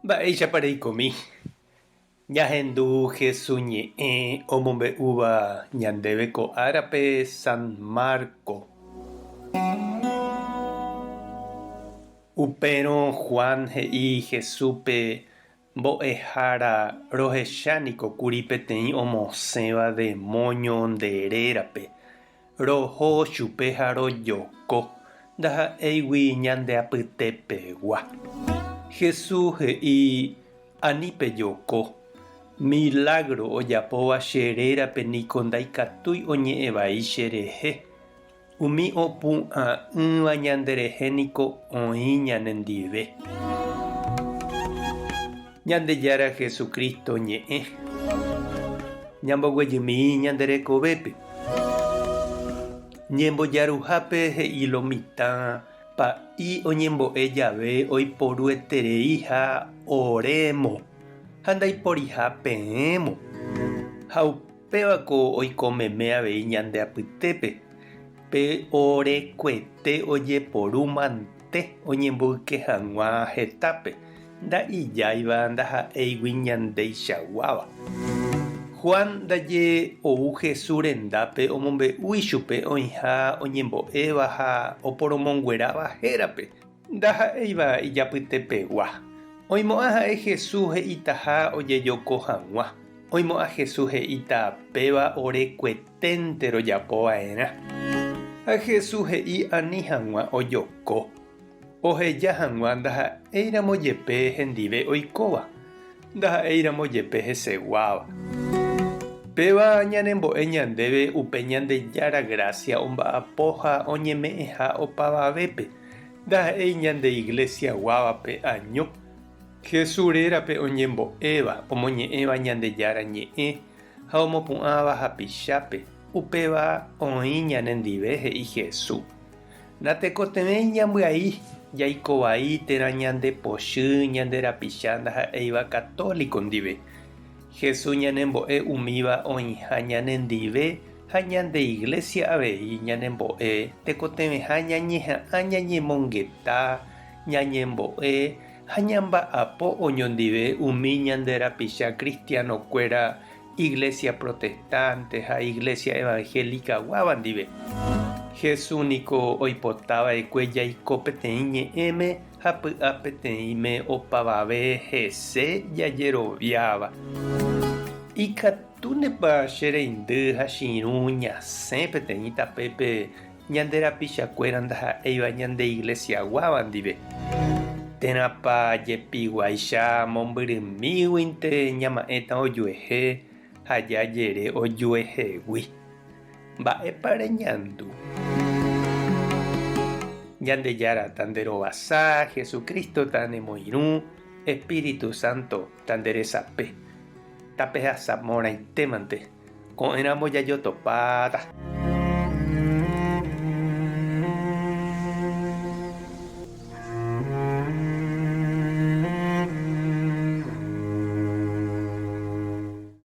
Mba'éichapa reikomi? Ñahendu Hesu ñe'ẽ omombe'úva ñandéve ko árape San Marco. Upérõ Juan he'i Jesúspe, Mbo'ehára, rohecha niko kuri peteĩ omosẽva demóño nde rérape. Roho chupe ha rojoko, ndaha'éigui ñande apytepegua. Jesús he'i, Ani pejoko. Milágro ojapóva che rérape niko ndaikatúi oñe'ẽ vai cherehe. Umi opu'ã'ỹva ñanderehe niko oĩ ñanendive. Ñandejára Jesucristo ñe'ẽ. Ñamboguejymi ñande rekovépe. Ñembojaruhápe he'i lo mitã pa'i oñembo'e jave oiporuetereiha orémo ha ndaiporiha peẽmo. Ha upévako oiko meme avei ñande apytépe, pe orekuete ojeporu mante oñemboyke hag̃ua hetápe. Nda'ijáiva ndaha'éigui ñandeichaguáva. Juan ndaje ou Jesús rendápe omombe'u ichupe oĩha oñembo'éva ha oporomongueráva hérape, ndaha'éiva ijapytepegua. Oimo'ã ha'e Jesús he'itaha ojejoko hag̃ua. Oimo'ã Jesús he'íta péva ore kueténte rojapo va'erã. Ha Jesús he'i ani hag̃ua ojoko. Oheja hag̃ua ndaha'éiramo jepe hendive oikóva, ndaha'éiramo jepe heseguáva. Péva ñanembo'e ñandéve upe Ñandejára grásia omba'apo ha oñeme'ẽha opavavépe, ndaha'éi ñande iglesia-guávape año. Jesús rérape oñembo'éva, omoñe'ẽva Ñandejára ñe'ẽ ha omopu'ãva hapichápe, upéva oĩ ñanendive he'i Jesús. Natekotevẽi ñambyai, jaiko vai térã ñande pochy ñande rapicha ndaha'éiva católico ndive. Jesús ñanembo'e umíva oĩha ñanendive ha ñande Iglesia avei ñanembo'e tekotevẽha ñañeha'ã ñañemongeta, ñañembo'e ha ñamba'apo oñondive umi ñande rapicha cristiano-kuéra Iglesia protestante ha Iglesia evangélica guáva ndive. Jesús niko oipota va'ekue jaiko peteĩ ñe'ẽme ha py'a peteĩme opavave hese jajeroviáva. Ikatúnepa che reindy ha che irũ ñasẽ peteĩ tapépe ñande rapichakuéra ndaha'éiva ñande iglesia guáva ndive? Térãpa jepiguáicha mombyrymíguinte ñama'ẽta ojuehe ha jajere ojuehegui? Mba'épa reñandu? Ñandejára tanderovasa, Jesucristo tanemoirũ, Espíritu Santo tanderesape. Tapehasa porãitémante, ko'ẽramo jajotopáta.